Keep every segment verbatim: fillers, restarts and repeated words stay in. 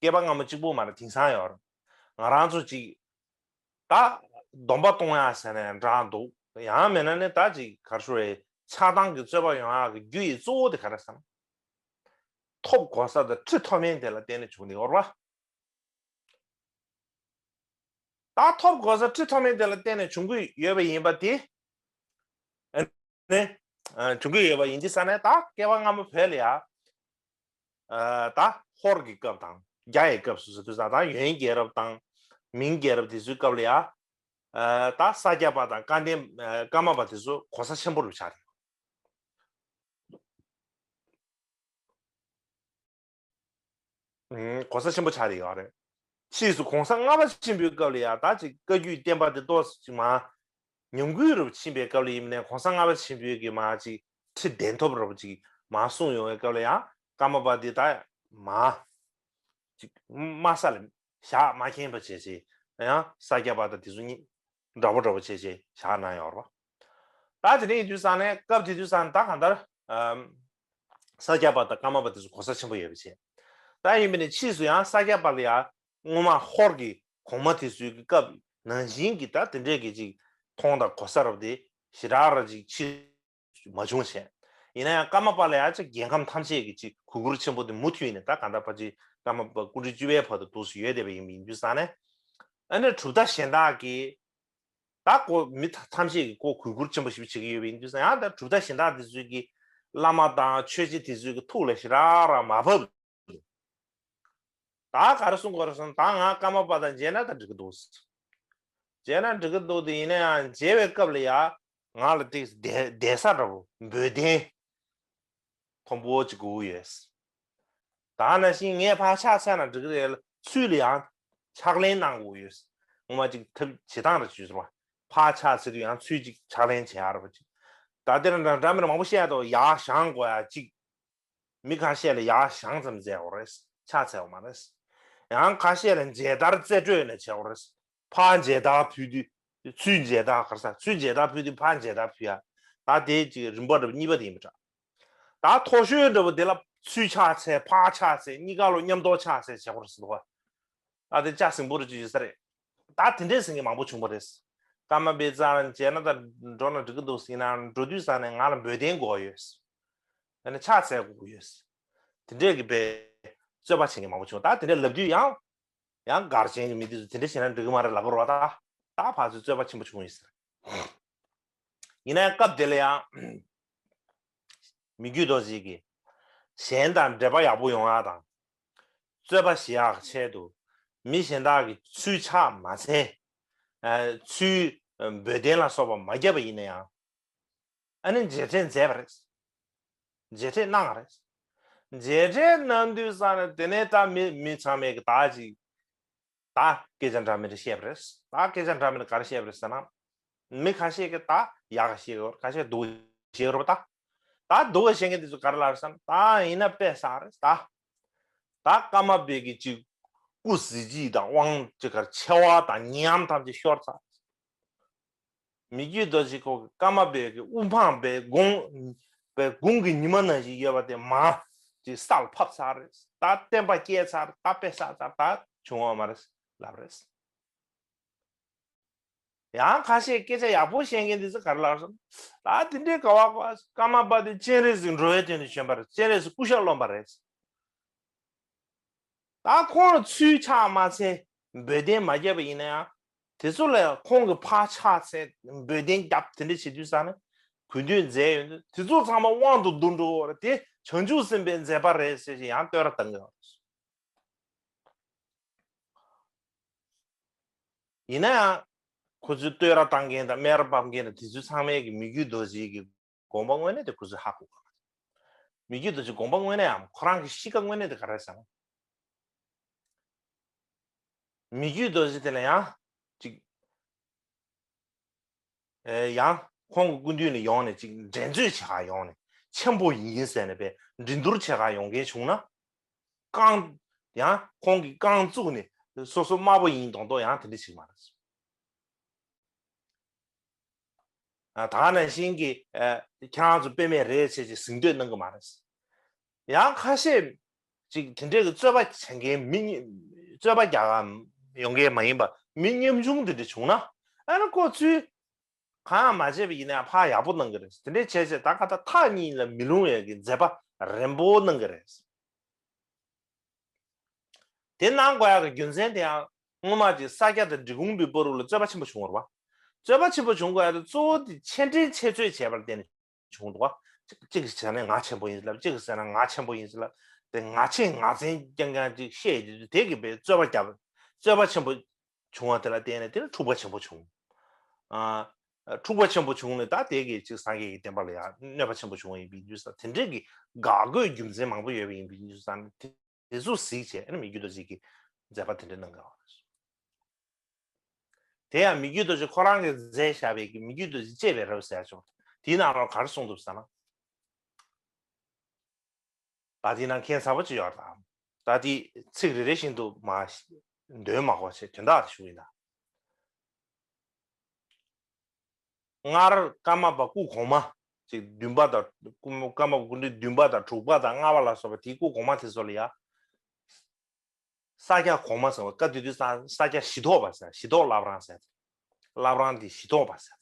བསྐལ་པ་སྔ་མོ་གཅིག་པོ་མ་རེད། དེང་སང་ཡོད་རེད། ང་རང་ཚོ་ཅིག་ད་སྡོམ་པ་གཏོང་ཡག་ཟེར་ནས་འདྲ་འདུག་ཡང་མིན་ན་ནི་ད་ཅིག་ག་རེ་ཞུ་རེད། ཆགས་སྡང་གི་རྩོད་པ་ཡོང་ཡག་གི་རྒྱུ་ཡི་གཙོ་བོ་དེ་ག་རེ་ཟེར་ན། ཐོབ་གོ་ས་དང་ཁྲི་ཐོབ་མིན་དེ་ལ་བརྟེན་ནས་བྱུང་ནི་ཡོད་རེད་བ། ད་ཐོབ་གོ་ས་ཁྲི་ཐོབ་མིན་དེ་ལ་བརྟེན་ནས་བྱུང་གི་ཡོད་པ་ཡིན་པ་དེ། ཨ་ནི། ཨ། བྱུང་གི་ཡོད་པ་ཡིན་དུས་ཙ་ནས་ད་བསྐལ་པ་སྔ་མོ་བོད་ལ་ཡ། ཨ། ད་ཧོར་གྱི་སྐབས་དང་རྒྱ་ཡི་སྐབས་སུ་ཟེར་དུས་ཙ་ད་ཡོན་རྒྱལ་རབས་དང་མིང་རྒྱལ་རབས་དེ་ཚོའི་སྐབས་ལ་ཡ། ཨ། ད་ས་སྐྱ་པ་དང་སྐལ་ལྡན། ཨ། ཀརྨ་པ་དེ་ཚོ་གོ་ས་ཆེན་པོ་རུ་ཆགས་རེད། ཨུམ། གོ་ས་ཆེན་པོ་ཆགས་ཏེ་ཡོད་རེད། ཕྱིས་སུ་གོང་ས་ལྔ་པ་ཆེན་པོའི་སྐབས་ལ་ཡང་ད་ཅིག་བཀའ་བརྒྱུད་བསྟན་པ་དེ་ཏོག་ཙམ་ཅིག་མར་ཉམས་རྒུད་རུ་ཕྱིན་པའི་སྐབས་ལ་ཡིན་ནའི་གོང་ས་ལྔ་པ་ཆེན་པོའི་གི་མར་ཅིག་ཁྲི་གདན་ཐོབ་རུ་ཅིག་མར་གསུངས་ཡོང་བའི་སྐབས་ལ་ཡང་ཀརྨ་པ་འདི་ད་མར་ཅིག་དམའ་ས་ལ་བཞག་མ་མཁྱེན་པ་བྱས་བྱས་ཡང་ས་སྐྱ་པ་དང་དེ་ཚོ་གཉིས་འདྲ་པོ་འདྲ་པོ་བྱས་བྱས་བཞག་གནང་ཡོད་རེད་པ། ད་དེ་འདྲ་ཡིན་དུས་ཙང་ནས་སྐབས་དེ་དུས་ཙང་ནས་ད་གང་ལྟར་ཨམ། ས་སྐྱ་པ་དང་ཀརྨ་པ་དེ་ཚོ་གོ་ས་ཆེན་པོ་ཡོད་པ་བྱས། ད་ཡིན་པ་ནི་ཕྱིས་སུ་ཡང་ས་སྐྱ་པ་ལ་ཡང་སྔོན་མ་ཧོར་གྱི་གོང་མ་དེ་ཚོའི་གི་སྐབས་ནང་བཞིན་གྱི་ད་དེ་འདྲས་ཀྱི་ཅིག་མཐོང་དང་གོ་ས་རབ་དེ་ཞེ་དྲག་ར་ཅིག་ཕྱིས་མ་བྱུང་བྱས། ཡིན་ན་ཡང་ཀརྨ་པ་ལ་ཡང་ཅིག་རྒྱལ་ཁམས་ཐམས་ཅད་ཀྱི་ཅིག་གུས་བཀུར་ཆེན་པོ་དེ་མུ་མཐུད་ནས་ད་གང་ལྟར་ཕལ་ཆེར་ཀརྨ་པ་སྐུ་ཕྲེང་བཅུ་པའི་བར་དུ་འདུག་སེ་ཡོད་བསྡད་པ་ཡིན་པ་ཡིན་དུས་ཙང་ནས། ཨ་ནི་གྲུབ་མཐའ་གཞན་དག་གི་ད་ཁོ་མི་ཐམས་ཅད་ཀྱིས་ཁོ་གུས་བཀུར་ཆེན་པོ་ཞིག་བྱེད་ཀྱི་ཡོད་པ་ཡིན་དུས་ཙང་ཡང་ད་གྲུབ་མཐའ་གཞན་དག་དེ་ཚོའི་གི་བླ་མ་དང་ཆོས་རྗེ་དེ་ཚོའི་གི་ཐུགས་ལ་ཞེ་དྲག་རང་མ་བབས། ད་ག་རེ་གསུང་དགོས་རེད་ཟེར་ན་ད་ང་ཀརྨ་པ་དང་མཇལ་ན་ད་འགྲིག་གི་འདུག་མཇལ་ན་འགྲིག་གི་འདུག་དེ་ཡིན་ན་ཡང་མཇལ་བའི་སྐབས་ལ་ཡ་ང་ལ་ཏིག་བསྡད་བསྡད་ས་འདྲ་པོ་འབོལ་གདན་མཐོན་པོ་ཅིག་དགོས་ཡོད། ད་ནང་བཞིན་ངས་ཕར་ཕྱག་འཚལ་ན་འགྲིག་གི་རེད་ལ་ཚུར་ལ་ཡང་ཕྱག་ལེན་གནང་དགོས་ཡོད། ངོ་མ་ཅིག་ཐབས་བྱེད་སྟངས་རེ་བྱོས་ཟེར་བ། ཕར་ཕྱག་འཚལ་དུས་ཡང་ཚུར་ཅིག་ཕྱག་ལེན་བྱེད་ཡག་རེད་པ་ཅིག་ད་དེ་འདྲ་འདྲ་མི་འདྲ་མང་པོ་བཤད་དོ། ཡར་བཞེངས་དགོས་ཡག་ཅིག་མི་ཁ་ཤས་ལ་ཡར་བཞེངས་ཙམ་མཛད་དགོས་རེད། ཕྱག་འཚལ་བ་མ་རེད། ཡང་ཁ་ཤས་ལ་མཇལ་དར་རྩེ་སྤྲོད་ནས་བྱེད་དགོས་རེད། ཕར་མཇལ་དར་ཕུལ་དུས་ཚུར་མཇལ་དར་ག་རེ་ཟ། ཚུར་མཇལ་དར་ཕུལ་དུས་ཕར་མཇལ་དར་ཕུལ་ཡ། ད་དེ་ཅིག་རིམ་པ་འདྲ་པོ་གཉིས་པ་དེ་ཡིན་པ་འདྲ། ད་མཐོ་ཤོས་འདྲ་པོ་དེ་ལ་ཚུར་ཕྱག་འཚལ་ཕར་ཕྱག་འཚལ་གཉིས་ཀ་ལོ་མཉམ་དུ་ཕྱག་འཚལ་བྱེད་དགོས་རེད་ཟེར་འདུག་ག་ད་དེ་ལྕགས་སྲིན་པོ་རེ་ཅིག་ཡོད་ས་རེད། ད་དེ་འདྲས་ཟེར་མཁན་མང་པོ་བྱུང་བ་རེད། ཀརྨ་པའི་རྩ་ལ་མཇལ་ན་ད་འགྲོ་ན་འགྲིག་གི་འདུག་ཟེར་ན་འགྲོ་དུས་ཙང་ནས་ང་ལ་འབོལ་གདན་དགོས་ཡོད། ཡང་ན་ཕྱག་འཚལ་དགོས་ཡོད། དེ་འདྲས་ཀྱི་པའི་རྩོད་པ་བྱེད་མཁན་མང་པོ་བྱུང་། ད་དེ་འདྲས་ལབ་དུས་ཡང་ཡང་གར་ཆེན་གྱི་མི་དེ་ཚོ་དེ་འདྲས་བྱས་ན་འགྲིག་གི་མ་རེད་ལབ་ཀྱི་རེད་པ། ད་ད་ཕར་ཚུར་རྩོད་པ་ཆེན་པོ་བྱུང་ཡོད་ཟེར། ཡིན་ན་ཡང་སྐབས་དེ་ལ་ཡང་མི་བསྐྱོད་རྡོ་རྗེ་གིས་གཞན་དང་འབྲེལ་པ་ཡག་པོ་ཡོང་ཡག་དང་རྩོད་པ་ཞི་ཡག་ཆེད་དུ་མི་གཞན་དག་གིས་ཚུར་ཕྱག་མ་འཚལ། ཨ། ཚུར་འབོལ་གདན་ལ་སོགས་པ་མ་བརྒྱབ་པ་ཡིན་ན་ཡང་། ཨ་ནི་མཇལ་འཕྲད་མཛད་པ་རེད། མཇལ་འཕྲད་གནང་བ་རེད། མཇལ་འཕྲད་གནང་དུས་ཙང་ནས་དེ་ནས་ད་མི་མི་ཚང་མས་ཀྱི་ད་ཅིག་ད་སྐད་ཆ་འདྲ་མི་འདྲ་བཤད་པ་རེད། ད་སྐད་ཆ་འདྲ་མི་འདྲ་ག་རེ་བཤད་པ་རེད་ཟེར་ན། མི་ཁ་ཤས་ཀྱིས་ད་ཡག་ག་བཤད་ཀྱི་ཡོད་རེད། ཁ་ཤས་སྡུག་ག་བཤད་ཀྱི་ཡོད་རེད་པ། ད་ད་སྡུག་ག་བཤད་མཁན་དེ་ཚོ་ག་རེ་ལབ་རེད་ཟེར་ན། ད་ཡིན་ན་དཔེ་བསགས་རེད་ད། ད་ཀརྨ་པའི་གི་ཅིག་སྐུ་གཟི་བརྗིད་དང་དབང་ཅིག་གར་ཆེ་བ་དང་ཉམས་ཐམས་ཅད་ཤོར་ཚར། མི་བསྐྱོད་རྡོ་རྗེ་ཁོ་གི་ཀརྨ་པའི་གི་དབུ་འཕང་པའི་དགུང་པའི་དགུང་གི་ཉི་མ་ནང་བཞིན་ཡོད་པ་དེ་མར་ཅིག་ས་ལ་ཕབ་ཚར་རེད། ད་བསྟན་པ་སྐྱེས་ཚར། ད་དཔེ་བསགས་ཚར། ད་བྱུང་བ་མ་རེད་ལབ་རེད། ཡང་ཁ་ཤས་སྐད་ཆ་ཡག་པོ་བཤད་མཁན་དེ་ཚོ་ག་རེ་ལབ་སོང་། ད་དེ་འདྲའི་ག་བ་ག་བ་ཀརྨ་པ་དེ་སྤྱན་རས་གཟིགས་འགྲོ་བའི་དོན་དུ་བྱོན་པ་རེད། སྤྱན་རས་གཟིགས་སྐུ་ཤ་རློན་པ་རེད། ད་ཁོང་ཚུར་ཕྱག་མ་འཚལ་འབོལ་གདན་མ་བརྒྱབ་པ་ཡིན་ན་ཡང་དེ་ཚོ་ལ་ཁོང་གི་ཕར་ཕྱག་འཚལ་འབོལ་གདན་བརྒྱབ་དེ་འདྲ་བྱེད་དུས་ཙང་ནས་གུས་འདུད་མཛད་ཡོད་དུས་དེ་ཚོ་ཚང་མ་དབང་དུ་བསྡུ་འགྲོ་བ་རེད། དེ་བྱང་ཆུབ་སེམས་དཔའི་མཛད་པ་རེད་ཟེར་ཞིག་ཡང་བསྟོད་ར་བཏང་གི་ཡོད་རེད། ཡིན་ན་ཡང་། ཁོ་ཚོའི་བསྟོད་ར་བཏང་མཁན་དང་སྨད་ར་ཕབ་མཁན་དང་དེ་ཚོའི་ཚང་མས་ཀྱི་མི་བསྐྱོད་རྡོ་རྗེ་གི་དགོངས་པ་དངོས་གནས་དེ་ཁོ་ཚོས་ཧ་གོ་གི་མ་རེད། མི་བསྐྱོད་རྡོ་རྗེ་དགོངས་པ་དངོས་གནས་ཡང་ཁོ་རང་གི་གཤིས་ཀ་དངོས་གནས་དེ་ག་རེ་རེད་ཟེར་ན། མི་བསྐྱོད་རྡོ་རྗེ་དེ་ལ་ཡང་ཅིག་ཨེ། ཡང་ཁོང་གི་སྐུ་མདུན་ལ་ཡོང་ནས་ཅིག་འགྲན་རྩོད་བྱེད་ག་ཡོང་ནས་ཆེན་པོ་ཡིན་ཟེར་ནས་པའི་འགྲན་བསྡུར་བྱེད་ག་ཡོང་མཁན་བྱུང་ན། རྐང་། ཡང་ཁོང་གིས་རྐང་བཙུགས་ནས་སོ་སོ་དམའ་པོ་ཡིན་མདོག་མདོག་ཡང་དེ་འདྲ་བྱེད་ཀྱི་མ་རེད། ཨ། ད་ག་ནང་བཞིན་གྱི་ཨ། ཁྱེད་རང་ཚོ་དཔེ་མེད་རེད་ཟེར་ཅིག་གཟེངས་བསྟོད་གནང་གི་མ་རེད། ཡང་ཁ་ཤས་ ཅིག་དེ་འདྲས་ཀྱི་རྩོད་པ་བྱེད་མཁན་མི་རྩོད་པ་རྒྱག་ག་ཡོང་མཁན་མ་ཡིན་པ་མི་ཉམ་ཆུང་དེ་འདྲ་བྱུང་ན་ཨ་ནི་ཁོ་ཚོས་གང་ཡང་མ་བྱས་པ་ཡིན་ན་ཕར་ཡག་པོ་གནང་གི་རེད། དེ་འདྲས་བྱས་བྱས་ད་ག་ད་ཐག་གཉིས་ལ་མི་ལྷུང་བའི་གི་མཛད་པ་རན་པོ་གནང་གི་རེད། དེ་གནང་དགོས་ཡག་གི་རྒྱུ་མཚན་དེ་ཡང་སྔོན་མ་ཅིག་ས་སྐྱ་དང་འབྲི་གུང་པའི་བར་དུ་ལ་རྩོད་པ་ཆེན་པོ་བྱུང་བ་རེད་བ། རྩོད་པ་ཆེན་པོ་བྱུང་དགོས་ཡག་དེ་གཙོ་བོ་དེ་ཆེ་འབྲིང་ཆེ་ཚོད་བྱས་པར་བརྟེན་ནས་བྱུང་འདུག་བ། གཅིག་གཅིག་བྱས་ན་ང་ཆེན་པོ་ཡིན་ཟེར་ལབ། གཅིག་བྱས་ན་ང་ཆེན་པོ་ཡིན་ཟེར་ལབ། དེ་ང་ཆེན་རྐྱང་རྐྱང་ཅིག་བཤད་ཡོད་དུས་དེ་གིས་པའི་རྩོད་པ་བརྒྱབ། རྩོད་པ་ཆེན་པོ་བྱུང་བ་དེ་ལ་བརྟེན་ནས་དེ་ནི་འཁྲུག་པ་ཆེན་པོ་བྱུང་། ཨ། འཁྲུག་པ་ཆེན་པོ་བྱུང་ནས་ད་དེ་གིས་ཅིག་སངས་རྒྱས་ཀྱི་བསྟན་པ་ལ་ཡང་གནོད་པ་ཆེན་པོ་བྱུང་བ་ཡིན་པའི་དུས་ས་དེ་འདྲས་ཀྱི་དགག་དགོས་རྒྱུ་མཚན་མང་པོ་ཡོད་པ་ཡིན་པའི་དུས་ས་ནི་དེ་ཚོ་གཟིགས་བྱས་ཨ་ནི་མི་རྒྱུད་རྡོ་རྗེ་གིས་མཛད་པ་དེ་འདྲ་གནང་གི་ཡོད་རེད། དེ་ཡང་མི་རྒྱུད་རྡོ་རྗེ་ཁོ་རང་གིས་མཛད་བཞག་པའི་གི་མི་རྒྱུད་རྡོ་རྗེ་བཅས་པའི་རབ་ཟེར་ཡ་ཅིག་ཡོད། དེའི་ནང་ལ་ག་རེ་གསུངས་འདུག་ཟེར་ན། ད་དེའི་ནང་ཁྱད་མཚར་པོ་ཅིག་ཡོད་རེད་ད། ད་དེ་ཚིག་རེ་རེ་བཞིན་དུ་མ་འདོན་མ་དགོས་བྱས་དོན་དག་དེ་ཞུ་ཡིན་ད། སྔར་ཀརྨ་པ་སྐུ་གོང་མ་ཅིག་བདུན་པ་དང་སྐུ་ཀརྨ་པ་སྐུ་ཕྲེང་བདུན་པ་དང་དྲུག་པ་དང་ལྔ་པ་ལ་སོགས་པ་དེའི་སྐུ་གོང་མ་དེ་ཚོ་ལ་ཡ། ས་སྐྱ་གོང་མ་ཟེར་བ་སྐབས་དེ་དུས་ས་ས་སྐྱ་ཞི་ཐོག་པ་ཟེར། ཞི་ཐོག་བླ་བྲང་ཟེར། བླ་བྲང་དེ་ཞི་ཐོག་པ་ཟེར།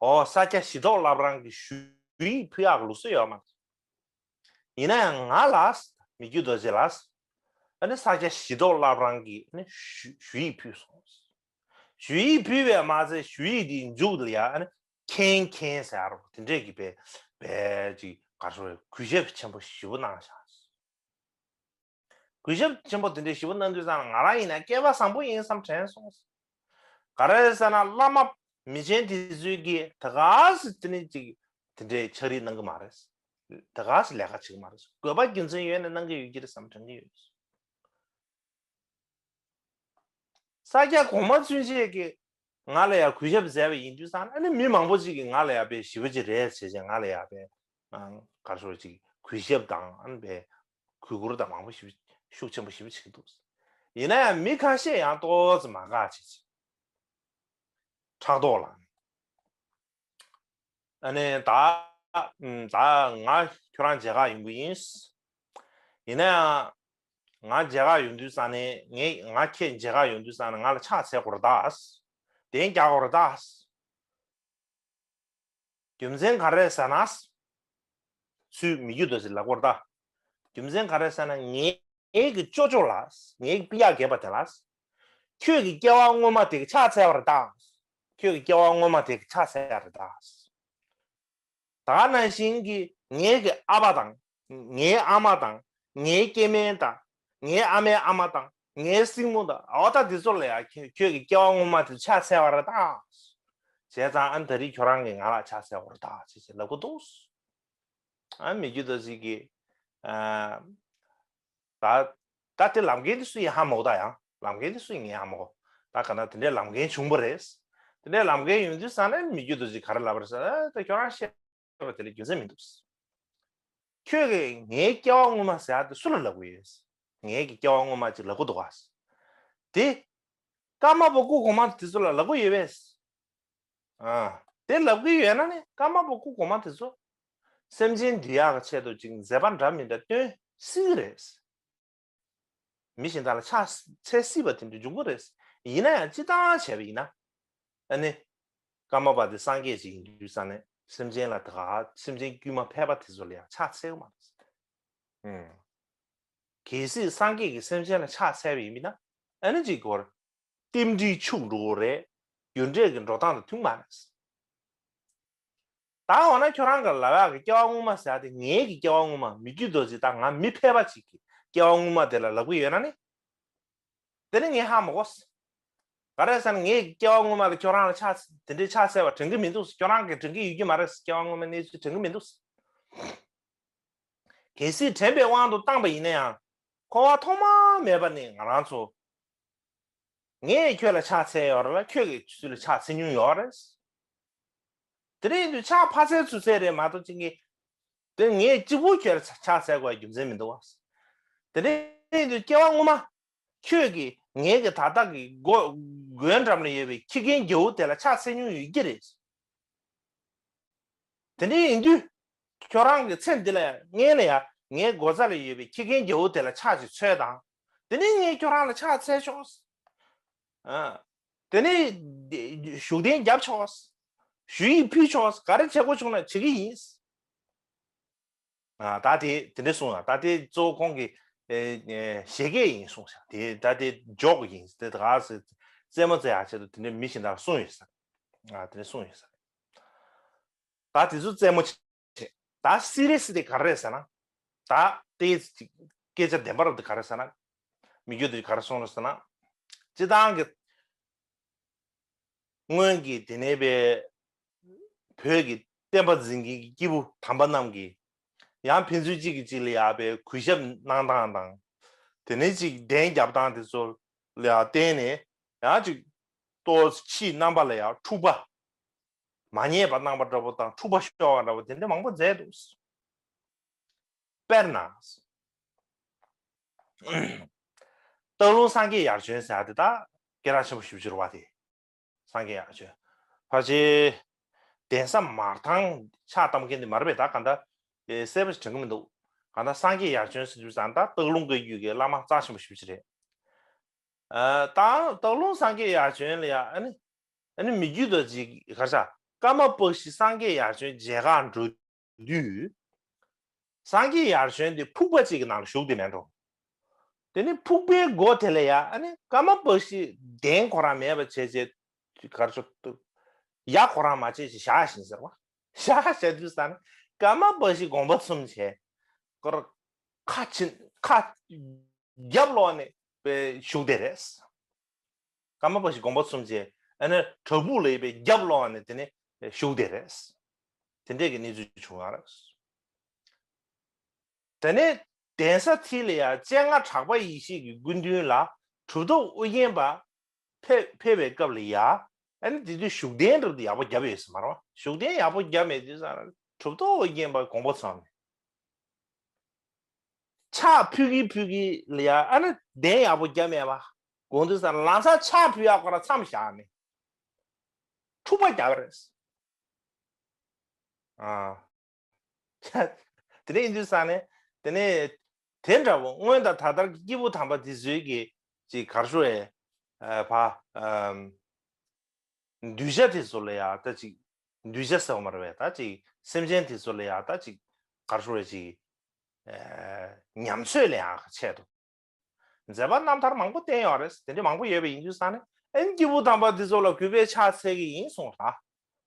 ཨོ་ས་སྐྱ་ཞི་ཐོག་བླ་བྲང་གི་ཞུ་ཡིག་ཕུལ་ཡག་ལུགས་སྲོལ་ཡོད་མ་རེད། ཡིན་ན་ཡང་ང་ལ་མི་རྒྱུད་རྡོ་རྗེ་ལ་ཨ་ནི་ས་སྐྱ་ཞི་ཐོག་བླ་བྲང་གི་ཨ་ནི་ཞུ་ཞུ་ཡིག་ཕུལ་སོང་། ཞུ་ཡིག་ཕུལ་བས་མ་ཚད་ཞུ་ཡིག་དེའི་མཇུག་ལ་ཡ་ཨ་ནི་མཁན་མཁན་ཟེར་ཡ་རོ་དེ་འདྲས་ཀྱི་བས་བས་ཅིག་ག་རེ་ཟེར་གུས་ཞབས་ཆེན་པོ་ཞེ་པོ་གནང་བཞག། གུས་ཞབས་ཆེན་པོ་དེ་འདྲའི་ཞེ་པོ་གནང་དུས་ཙང་ང་རང་ཡིན་ན་སྐལ་པ་བཟང་པོ་ཡིན་བསམ་དྲན་སོང་། ག་རེ་ཟེར་ན་བླ་མ་མི་ཆེན་དེ་ཚོས་ཀྱིས་ད་ག་སེ་དེ་ནི་ཅིག་དེ་འདྲའི་ཕྱག་བྲིས་གནང་གི་མ་རེད། ད་ག་སེ་ལས་ཀ་བྱེད་ཀྱི་མ་རེད། དགོས་པ་རྒྱུ་མཚན་ཡོད་ནས་གནང་གི་ཡོད་ཀྱི་རེད་བསམ་དྲན་གྱི་ཡོད། ས་སྐྱ་གོང་མ་ཚུན་ཆད་ཀྱིས་ང་ལ་ཡང་གུས་ཞབས་མཛད་པ་ཡིན་དུས་ཙང་ཨ་ནི་མི་མང་པོ་ཅིག་གིས་ང་ལ་ཡང་དཔེ་ཞེ་པོ་ཅིག་རེད་བྱས་བྱས་ང་ལ་ཡང་དཔེ་ག་རེ་ཟེར་ཅིག་གུས་ཞབས་དང་ཨ་ནི་དཔེ་གུས་བཀུར་དང་མང་པོ་ཞེ་པོ་ཤུགས་ཆེན་པོ་ཞེ་པོ་བྱེད་ཀྱི་འདུག། ཡིན་ན་ཡང་མི་ཁ་ཤས་ཡང་ཏོག་ཙམ་མ་དགའ་བྱས་བྱས་ཕྲག་དོག་ལངས། ཨ་ནི་ད་ད་ང་ཁྱོད་རང་མཇལ་ཁ་ཡོང་གི་ཡིན། ཡིན་ན་ཡང་ང་མཇལ་ཁ་ཡོང་དུས་ཙང་ནས་ངས་ང་ཁྱེད་མཇལ་ཁ་ཡོང་དུས་ཙང་ནས་ང་ལ་ཕྱག་འཚལ་དགོས་རེད་ད། གདན་རྒྱག་དགོས་རེད་ད། རྒྱུ་མཚན་ག་རེ་ཟེར་ན། ཚུར་མི་རྒྱུད་རྡོ་རྗེ་ལབ་དགོས་རེད་ད། རྒྱུ་མཚན་ག་རེ་ཟེར་ན་ངའི་ངའི་གི་ཅོ་ཅོ་ལ། ངའི་གི་སྤི་ཡག་རྒྱས་པ་དེ་ལ། ཁྱོད་ཀྱི་སྐྱེ་བ་སྔོན་མ་དེ་གི་ཕྱག་འཚལ་བ་རེད་ད། ཁྱོད་ཀྱི་སྐྱེ་བ་སྔོན་མ་དེ་གི་ཕྱག་འཚལ་བ་རེད་ད། ད་ག་ནང་བཞིན་གྱི་ངའི་གི་ཨ་ཕ་དང་། ངའི་ཨ་མ་དང་། ངའི་སྐྱེ་དམན་དང་། ངའི་ཨ་མའི་ཨ་མ་དང་། ངའི་སྲིང་མོ་དང་འོ་ད་འདི་ཚོ་ལ་ཡང་ཁྱོད་ཁྱོད་ཀྱི་སྐྱེ་བ་སྔོན་མ་དེ་ཕྱག་འཚལ་བ་རེད་ད། བྱས་ཙང་ཨ་ནི་ད་རེས་ཁྱོད་རང་གིས་ང་ལ་ཕྱག་འཚལ་བ་རེད་ད་ཅེས་ཅེས་ལབ་གི་འདུག། ཨ་མི་རྒྱུད་རྡོ་རྗེ་གིས་ཨ། ད་ད་དེ་ལམ་འགྲོ་དེ་སུ་ཡིན་ཧ་མ་གོ། ད་ཡང་ལམ་འགྲོ་དེ་སུ་ཡིན་ངས་ཧ་མ་གོ། ད་ག་ན་དེ་འདྲའི་ལམ་འགྲོ་བྱུང་བ་རེད། དེ་འདྲའི་ལམ་འགྲོ་ཡོང་དུས་ཙང་ནས་མི་རྒྱུད་རྡོ་རྗེ་ག་རེ་ལབ་པ་རེད་ཟེར་ན་ད་ཁྱོད་རང་བཤད་པ་དེ་ལ་རྒྱུ་མཚན་མི་འདུག། ཁྱོད་ཀྱིས་ངའི་སྐྱེ་བ་སྔོན་མ་ཟེར་ཡ་དེ་སུ་ལ་ལབ་གི་ཡོད། ངའི་གི་སྐྱེ་བ་སྔོན་མ་ཅིག་ལབ་གི་འདུག་ག། དེ་ཀརྨ་པ་སྐུ་གོང་མ་དེ་ཚོ་ལ་ལབ་གི་ཡོད་པས། ཨ། དེ་ལབ་གི་ཡོད་ན་ནི་ཀརྨ་པ་སྐུ་གོང་མ་དེ་ཚོ་སེམས་ཅན་འདུལ་ཡག་གི་ཆེད་དུ་ཅིག་མཛད་པ་འདྲ་མི་འདྲ་སྟོན་སྲིད་གི་རེད། མི་གཞན་དག་ལ་ཕྱག་འཚལ་སྲིད་པ་དེ་འདྲ་འབྱུང་གི་རེད། ཡིན་ན་ཡང་སྤྱིར་བཏང་བྱས་པ་ཡིན་ན། ཨ་ནི། ཀརྨ་པ་དེ་སངས་རྒྱས་ཅིག་ཡིན་དུས་ཙང་ནས་སེམས་ཅན་ལ་ད་ག་སེམས་ཅན་དཀྱུས་མ་ཕལ་པ་དེ་ཚོ་ལ་ཡང་ཕྱག་འཚལ་གི་མ་རེད། ཨུམ། གལ་སྲིད་སངས་རྒྱས་ཀྱིས་སེམས་ཅན་ལ་ཕྱག་འཚལ་བ་ཡིན་ན་ཨ་ནི་ཅིག་གོ། རྟེན་འབྲེལ་འཆུག་འགྲོ་གི་རེད། རྒྱུ་འབྲས་ཀྱི་འགྲོ་སྟངས་དང་མཐུན་མ་རེད། ད་འོ་ན་ཁྱོད་རང་གི་ལབ་ཡག་གི་སྐྱེ་བ་སྔོན་མ་ཟེར་ཡག་དེ་ངའི་གི་སྐྱེ་བ་སྔོན་མ་མི་རྒྱུད་རྡོ་རྗེ་དང་ང་མི་ཕལ་པ་ཅིག་གི་སྐྱེ་བ་སྔོན་མ་དེ་ལ་ལབ་གི་ཡོད་ན་ནི། དེ་ནི་ངས་ཧ་མ་གོ། ག་རེ་ཟེར་ན་ངའི་སྐྱེ་བ་སྔོན་མ་ལ་ཁྱོད་རང་ལ་ཕྱག་དེ་འདྲའི་ཕྱག་འཚལ་བ་དྲན་གི་མི་འདུག། ཁྱོད་རང་གིས་དྲན་གི་ཡོད་ཀྱི་མ་རེད། སྐྱེ་བ་སྔོན་མའི་གནས་ཚུལ་དྲན་གི་མི་འདུག། གལ་སྲིད་དྲན་པའི་དབང་དུ་བཏང་པ་ཡིན་ན་ཡང་འཁོར་བ་ཐོག་མ་མེད་པ་ནས་ང་རང་ཚོ། ངས་ཁྱོད་ལ་ཕྱག་འཚལ་ཡོད་རེད་ལ་ཁྱོད་ཀྱིས་ཚུར་ལ་ཕྱག་འཚལ་མྱོང་ཡོད་རེད། དེ་འདྲ་ཡིན་དུས་ཕྱག་ཕར་འཚལ་ཚུར་འཚལ་རེད་མ་གཏོགས་ཅིག་གིས། དེ་ངས་གཅིག་པུ་ཁྱོད་ལ་ཕྱག་འཚལ་དགོས་རྒྱུ་མཚན་མི་འདུག་བ། དེ་འདྲ་ཡིན་དུས་སྐྱེ་བ་སྔོན་མ། ཁྱོད་ཀྱིས་ངའི་གི་ད་ལྟ་གི་སྒོ་སྒོའི་འགྲམ་ལ་ཡོད་པའི་ཁྱི་རྒན་རྒྱལ་པོ་དེ་ལ་ཕྱག་འཚལ་མྱོང་ཡོད་ཀྱི་རེད། དེ་འདྲ་ཡིན་དུས། ཁྱོད་རང་གི་ཚེ་འདི་ལ་ཡང་སྔོན་ལ་ཡང་ ངའི་སྒོ་རྩ་ལ་ཡོད་པའི་ཁྱི་རྒན་རྒྱལ་པོ་དེ་ལ་ཕྱག་ཅིག་འཚལ་དང་། དེ་ནས་ངས་ཁྱོད་རང་ལ་ཕྱག་འཚལ་ཆོག་ཨ། དེ་ནས་བཞུགས་གདན་རྒྱབ་ཆོག་ཞུ་ཡིག་ཕུལ་ཆོག་ག་རེ་བྱེད་དགོས་བྱུང་ན་བྱེད་ཀྱི་ཡིན། ཨ། ད་དེ་དེ་འདྲ་གསུངས་ཡ། ད་དེ་གཙོ་བོ་ཁོང་གི་ཨེ་ཨེ་བཞད་གད་ཡིན་གསུངས་ཤག་དེ་ད་དེ་ཇོག་ཡིན། དེ་ད་ག་ཟེ་རྩེད་མོ་རྩེ་ཡ་ཆེད་དུ་དེ་འདྲ་མི་གཞན་དག་གསུངས་ཡོད་ས་རེད། ཨ། དེ་འདྲ་གསུངས་ཡོད་ས་རེད། ད་དེ་ཚོ་རྩེད་མོ་བྱེད། ད་སི་རི་ཡ་སི་དེ་ག་རེ་རེད་ཟེར་ན། ད་དེ་སྐད་ཆ་བདེན་པ་རུ་དེ་ག་རེ་ཟེར་ན། མི་རྒྱུད་དེ་ག་རེ་གསུངས་རེད་ཟེར་ན། སྤྱི་བཏང་གི་སྔོན་གྱི་དེ་ནས་པའི་བོད་ཀྱི་བསྟན་པ་འཛིན་མཁན་གྱི་སྐྱེས་བུ་དམ་པ་རྣམས་ཀྱིས་ཡང་ཕན་ཚུན་གཅིག་གིས་གཅིག་ལ་ཡག་པའི་གུས་ཞབས་གནང་སྟངས་དང་། དེ་ནས་གཅིག་གདན་རྒྱབ་སྟངས་དེ་ཚོ་ལ་ཡང་བརྟེན་ནས་ཡང་གཅིག་ལྟོ་ཕྱིའི་རྣམ་པ་ལ་ཡང་འཁྲུག་པ་མ་ཉེས་པ་གནང་པ་འདྲ་པོ་དང་འཁྲུག་པ་ཤོར་བ་འདྲ་པོ་དེ་འདྲ་མང་པོ་མཛད་འདུག་དཔེར་ན། སྟག་ལུང་སངས་རྒྱས་ཡར་བྱོན་ཟེར་ཡ་དེ་ད་སྐད་གྲགས་ཆེན་པོ་ཞེ་པོ་ཅིག་རེད་པ། དེ་སངས་རྒྱས་ཡར་བྱོན། ཕལ་ཆེར་གདན་ས་མར་ཐང་ཕྱག་བཏབ་མཁན་དེ་མ་རེད་པས། ད་ག་འདྲ་གསལ་པོ་ཞིག་དྲན་གྱི་མི་འདུག་ག་འདྲ་སངས་རྒྱས་ཡར་བྱོན་ཟེར་དུས་ཙང་ད་སྟག་ལུང་བཀའ་བརྒྱུད་ཀྱི་བླ་མ་རྩ་ཆེན་པོ་ཞེ་པོ་ཅིག་རེད། ཨ། ད་སྟག་ལུང་སངས་རྒྱས་ཡར་བྱོན་ལ་ཡ་ཨ་ནི། ཨ་ནི་མི་རྒྱུད་དུ་ཅིག་ག་རེ་ཟ། ཀརྨ་པཀྴི་སངས་རྒྱས་ཡར་བྱོན་མཇལ་ཁར་འགྲོ་དུས། སངས་རྒྱས་ཡར་བྱོན་དེ་ཕུག་པ་གཅིག་གི་ནང་ལ་བཞུགས་བསྡད་མེད་འགྲོ། དེ་ནས་ཕུག་པའི་སྒོ་དེ་ལ་ཡ་ཨ་ནི་ཀརྨ་པཀྴི་གདན་ཁོ་རང་མེད་པ་བྱས་བྱས། ག་རེ་ཟ། ཡ་ཁོ་རང་མ་བྱས་བྱས་བཞག་ཤིང་ཟེར་བ། བཞག་བཞག་དུས་ཙང་ནས་ཀརྨ་པཀྴི་དགོངས་པ་ཚུམ་བྱས། ཁོ་རང་ཁ་ཕྱིན་ཁ་རྒྱབ་ལོག་ནས་བཞུགས་བསྡད་རེད། ཀརྨ་པཀྴི་དགོངས་པ་ཚུམ་བྱས། ཨ་ནི་བྲག་ཕུག་ལ་ཡོད་པའི་རྒྱབ་ལོགས་ནས་དེ་ནས་བཞུགས་བསྡད་རེད། དེ་འདྲས་ཀྱི་གནས་ཚུལ་བྱུང་ཡོད་རེད། དེ་ནས་གདན་ས་དེ་ལ་ཡ་སྤྱན་སྔ་གྲགས་པ་ཡེ་ཤེས་ཀྱི་སྐུ་མདུན་ལ་གྲུབ་ཐོབ་ཨོ་རྒྱན་པ་ཕེབས་ཕེབས་པའི་སྐབས་ལ་ཡ། ཨ་ནི་དེ་དུས་བཞུགས་གདན་འདྲ་པོ་དེ་ཡག་པོ་བརྒྱབ་ཡོད་ས་མ་རེད་པ། བཞུགས་གདན་ཡག་པོ་བརྒྱབ་མེད་དུས་ཙང་གྲུབ་ཐོབ་ཨོ་རྒྱན་པ་དགོངས་པ་ཚུམ་ནས། ཕྱག་ཕུལ་གི་ཕུལ་གི་ལ་ཡ་ཨ་ནི་གདན་ཡག་པོ་བརྒྱབ་མེད་པ། དགོངས་དུས་ཙང་ལམ་སང་ཕྱག་ཕུལ་ཡག་ཁོ་རང་མཚམས་བཞག་ནས་འཁྲུག་པ་བརྒྱབ་པ་རེད། ཨ། དེ་འདྲ་ཡིན་དུས་ཙང་ནས་དེ་ནས་དེ་འདྲ་བོ་སྔོན་དང་ད་ལྟར་གྱི་སྐྱེས་བུ་དམ་པ་དེ་ཚོའི་གི་ཅིག་ག་རེ་ཞུ་ཨེ། ཨ། ཕ། ཨམ། གདུལ་བྱ་དེ་ཚོ་ལ་ཡ་ད་ཅིག་གདུལ་བྱ་ཟེར་བ་མ་རེད་པས། ད་ཅིག་སེམས་ཅན་དེ་ཚོ་ལ་ཡ་ད་ཅིག་ག་རེ་ཞུ་རེད། ཅིག་ཨ། ཉམས་ཚོད་ལ་ཡ་ཆེད་དུ་མཛད་པ་རྣམ་ཐར་མང་པོ་བསྟན་ཡོད་རེད། དེ་འདྲ་མང་པོ་ཡོད་པ་ཡིན་དུས་ཙང་ནས་ཨ་ནི་སྐྱེས་བུ་དམ་པ་དེ་ཚོ་ལ་གུས་པས་ཕྱག་འཚལ་གྱི་ཡིན་གསུངས་ད།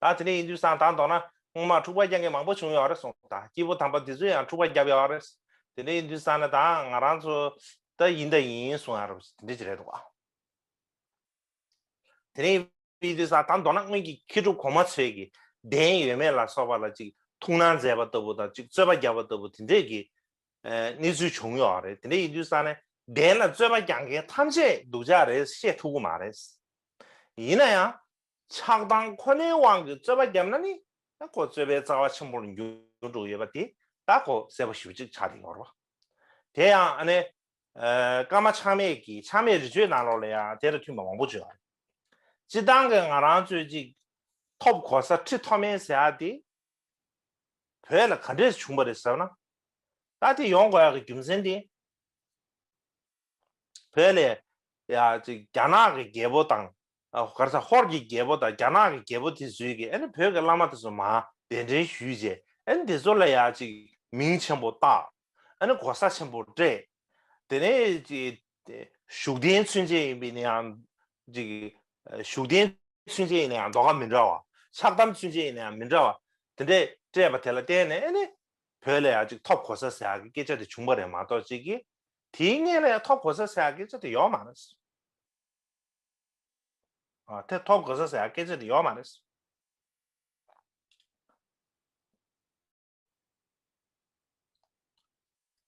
ད་དེ་འདྲ་ཡིན་དུས་ཙང་ད་མདོར་ན་སྔོན་མ་འཁྲུག་པ་རྒྱག་མཁན་མང་པོ་བྱུང་ཡོད་རེད་གསུངས་ད། སྐྱེས་བུ་དམ་པ་དེ་ཚོས་ཡང་འཁྲུག་པ་བརྒྱབ་ཡོད་རེད། དེ་འདྲ་ཡིན་དུས་ཙང་ནས་ད་ང་རང་ཚོ་ད་ཡིན་ད་ཡིན་གསུང་ཡ་རེད། དེ་འདྲ་ཅིག་རེད་འདུག་ཨ། དེ་ནས་ཡིན་དུས་ཙང་ད་མདོར་ན་སྔོན་གྱི་མཁས་གྲུབ་གོང་མ་ཚོས་ཀྱི་གདན་ཡོད་མེད་ལ་སོགས་པ་ལ་ཅིག་ཐུགས་སྣང་མཛད་པ་ལྟ་བུ་དང་ཅིག་རྩོད་པ་བརྒྱབ་པ་ལྟ་བུ་དེ་འདྲས་ཀྱི་ཨ་གནས་ཚུལ་བྱུང་ཡོད་རེད། དེ་འདྲས་ཡིན་དུས་ཙང་ནས་གདན་ལ་རྩོད་པ་རྒྱག་མཁན་ཐམས་ཅད་སྡུག་ཅག་རེད། བཤད་ཐུབ་ཀྱི་མ་རེད། ཡིན་ན་ཡང་ཆགས་སྡང་ཁོ་ནའི་དབང་གིས་རྩོད་པ་བརྒྱབ་ན་ནི་ད་ཁོ་རྩོད་པའི་རྩ་བ་ཆེན་པོར་འགྱུར་འགྲོ་ཡོད་པ་དེ་ད་ཁོ་གསལ་པོ་ཞེ་པོ་ཅིག་ཆགས་བསྡད་ཡོད་རེད་པ། དེ་ཡང་ཨ་ནི། ཨ། ཀརྨ་ཆགས་མེད་ཀྱི་ཆགས་མེད་རི་ཆོས་ནང་ལོགས་ལ་ཡང་དེ་དང་མཐུན་པ་མང་པོ་བརྗོད་པ་རེད། སྤྱིར་བཏང་གི་ང་རང་ཚོས་ཅིག་ཐོབ་གོ་ས་ཁྲི་ཐོབ་མེད་ཟེར་ཡ་དེ་བོད་ལ་ག་འདྲས་བྱུང་བ་རེད་ཟེར་ན། ད་དེ་ཡོང་དགོས་ཡག་གི་རྒྱུ་མཚན་དེ། བོད་ལ་ཡ་ཅིག་རྒྱ་ནག་གི་རྒྱལ་པོ་དང་། ཨ། ག་རེ་ཟ། ཧོར་གྱི་རྒྱལ་པོ་དང་རྒྱ་ནག་གི་རྒྱལ་པོ་དེ་ཚོས་ཀྱི་ཨ་ནི་བོད་ཀྱི་བླ་མ་དེ་ཚོ་མར་གདན་འདྲེན་ཞུས་རྗེས་ཨ་ནི་དེ་ཚོ་ལ་ཡ་ཅིག་མིང་ཆེན་པོ་བཏགས། ཨ་ནི་གོ་ས་ཆེན་པོ་སྤྲད། དེ་ནས་ཅིག་བཞུགས་གདན་ཚུན་ཆད་ཡིན་པའི་ནི་ཡང་ཅིག་བཞུགས་གདན་ཚུན་ཆད་ཡིན་ན་ཡང་ཟློས་གར་མི་འདྲ་བ། ཕྱག་དམ་ཚུན་ཆད་ཡིན་ན་ཡང་མི་འདྲ་བ། དེ་འདྲས་སྤྲད་པ་དེ་ལ་བརྟེན་ནས་ཨ་ནི་བོད་ལ་ཡ་ཅིག་ཐོབ་གོ་ས་ཟེར་ཡག་གི་སྐད་ཆ་དེ་བྱུང་བ་རེད་མ་གཏོགས་ཅིག་གི་དེའི་སྔོན་ལ་ཡ་ཐོབ་གོ་ས་ཟེར་ཡག་སྐད་ཆ་དེ་ཡོད་མ་རེད། ཨ། དེ་ཐོབ་དགོས་ས་ཟེར་ཡ་སྐད་ཆ་དེ་ཡོད་མ་རེད།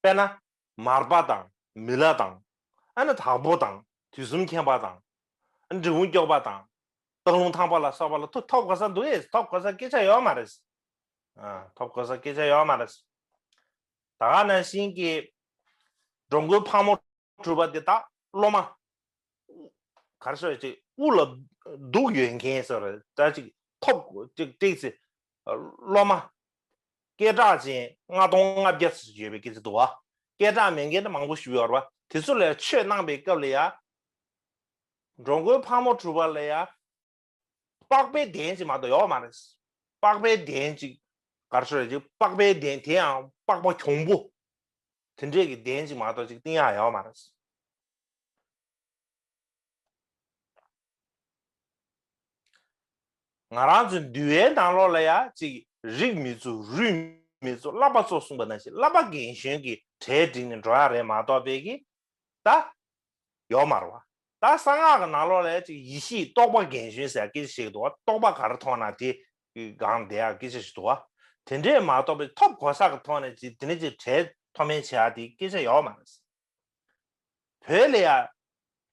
དཔེར་ན། མར་པ་དང་མི་ལ་དང་། ཨ་ནི་དྭགས་པོ་དང་དུས་གསུམ་མཁྱེན་པ་དང་། ཨ་ནི་འབྲི་གུང་སྐྱོབ་པ་དང་། སྟག་ལུང་ཐང་པ་ལ་སོགས་པ་ལ་ཐོབ་ཐོབ་དགོས་ས་འདུག་ཨེ། ཐོབ་དགོས་ས་སྐད་ཆ་ཡོད་མ་རེད། ཨ། ཐོབ་དགོས་ས་སྐད་ཆ་ཡོད་མ་རེད། ད་ག་ནང་བཞིན་གྱི་འགྲོ་མགོན་ཕག་མོ་གྲུ་པ་འདི་དག་སློབ་མ། ག་རེ་ཟེར་ཅིག་དབུ་ལ་གདུགས་ཡོད་མཁན་ཟེར་ད་ཅིག་ཐོབ་ཅིག་ཏིག་ཙི་སློབ་མ། སྐད་གྲགས་ཅན་ལྔ་སྟོང་ལྔ་བརྒྱ་ཙམ་ཡོད་པའི་སྐད་ཆ་འདུག་བ། སྐད་གྲགས་མེད་མཁན་དེ་མང་པོ་ཞིག་ཡོད་རེད་བ། དེ་ཚོ་ལ་ཆོས་གནང་པའི་སྐབས་ལ་ཡ། འགྲོ་མགོན་ཕག་མོ་གྲུ་པ་ལ་ཡ། པགས་པའི་གདན་ཅིག་མ་གཏོགས་ཡོད་མ་རེད། པགས་པའི་གདན་ཅིག་ག་རེ་ཞུ་རེད་ཅིག་པགས་པའི་གདན་དེ་ཡང་པགས་པ་གྱོང་པོ། དེ་འདྲས་ཀྱི་གདན་ཅིག་མ་གཏོགས་ཅིག་བཏིང་ཡག་ཡོད་མ་རེད། ང་རང་ཚོའི་འདུལ་བའི་ནང་ལོགས་ལ་ཡ་ཅིག་རིགས་མི་གཙོ་རུས་མི་གཙོ་བསླབ་པ་གཙོ་གསུངས་པ་ནང་བཞིན་བསླབ་པ་རྒན་གཞོན་གྱི་གྲལ་བསྒྲིགས་ནས་འགྲོ་ཡག་རེད་མ་གཏོགས་པའི་གི་ད་ཡོད་མ་རེད་བ། ད་གསང་སྔགས་ཀྱི་ནང་ལོགས་ལ་ཡ་ཅིག་ཡེ་ཤེས་རྟོགས་པ་རྒན་གཞོན་ཟེར་ཡག་སྐད་ཆ་ཞིག་འདུག་བ། རྟོགས་པ་ག་རེ་མཐོང་ན་དེ་སྒང་བསྡད་ཡག་སྐད་ཆ་ཞིག་འདུག་བ། དེ་འདྲས་མ་གཏོགས་པའི་ཐོབ་གོ་ས་གི་ཐོག་ནས་ཅིག་དེ་ནས་ཅིག་གྲལ་མཐོ་དམན་བྱེད་ཡག་དེ་སྐད་ཆ་ཡོད་མ་རེད། བོད་ལ་ཡ་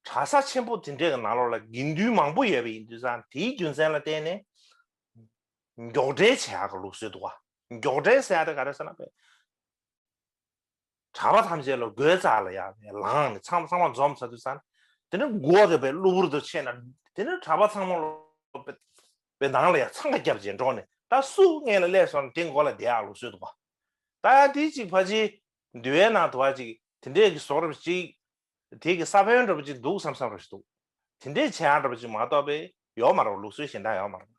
གྲྭ་ས་ཆེན་པོ་དེ་འདྲའི་ནང་ལོགས་ལ་དགེ་འདུན་མང་པོ་ཡོད་པ་ཡིན་དུས་ཙང་དེའི་རྒྱུ་མཚན་ལ་བརྟེན་ནས་མགྱོགས་གྲལ་བྱེད་ཡག་གི་ལུགས་སྲོལ་འདུག་བ། མགྱོགས་གྲལ་ཟེར་ཡག་དེ་ག་རེ་ཟེར་ན་བས། གྲྭ་པ་ཐམས་ཅད་ལ་སྒོའི་རྩ་ལ་ཡ་ལངས་ནས་ཚང་མ་ཚང་མ་འཛོམས་ཚར་དུས་ཙང་དེ་ནས་སྒོ་དེ་བས་གློ་བུར་དུ་ཕྱེ་ན་དེ་ནས་གྲྭ་པ་ཚང་མ་ལ་བས་ནང་ལ་ཡ་འཚང་ཁ་བརྒྱབ་བྱས་འགྲོ་ནས་ད་སུ་སྔོན་ལ་སླེབས་སོང་ན་དེ་མགོ་ལ་བསྡད་ཡག་ལུགས་སྲོལ་འདུག་བ། ད་ཡ་དེ་ཅིག་ཕལ་ཆེར་འདུལ་བའི་ནང་དུ་བ་ཅིག་དེ་འདྲས་ཀྱི་བཟོ་འདྲ་ཅིག་དེ་གི་ས་བོན་འདྲ་པོ་ཅིག་འདུག་བསམ་བསམ་འདྲ་ཞིག་འདུག་དེ་འདྲས་བྱེད་ཡག་འདྲ་པོ་ཅིག་མ་གཏོགས་པའི་ཡོད་མ་རེད། ལུགས་སྲོལ་གཞན་དག་ཡོད་མ་རེད།